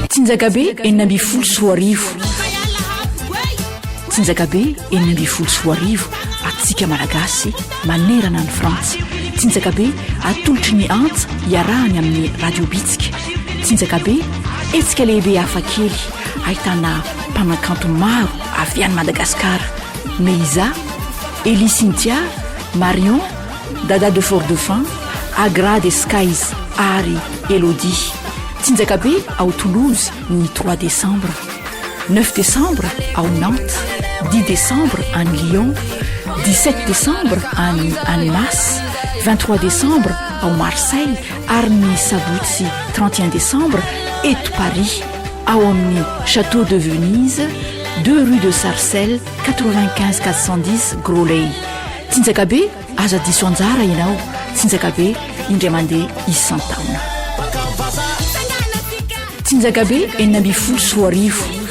Tsinjakabe 2016. Tsinjakabe 2016 antsika Malagasy manerana ny Frantsa. Tsinjakabe atolotry ny antsa iarahany amin'ny Radio Bitsika. Tsinjakabe hetsika lehibe hafakely ahitana mpanakanto maro avy any Madagasikara. Meiza, Elie Cynthia, Marion, Dada de Fort Dauphin, Agra des Skies ary Elodie. Tsinjaka be ao Toulouse ny trois décembre, neuf décembre ao Nantes, dix décembre any Lyon, dix-sept décembre any Annemasse, 23 décembre ao Marseille ary ny sabotsy 31 décembre eto Paris ao amin'ny Château de Venise, deux rue de Sarcelles, 95 410 Groslay. Tsinjaka be, aza diso anjara ianao. Tsinjaka be, indray mandeha isan-taona. Tsinjaka be 2016.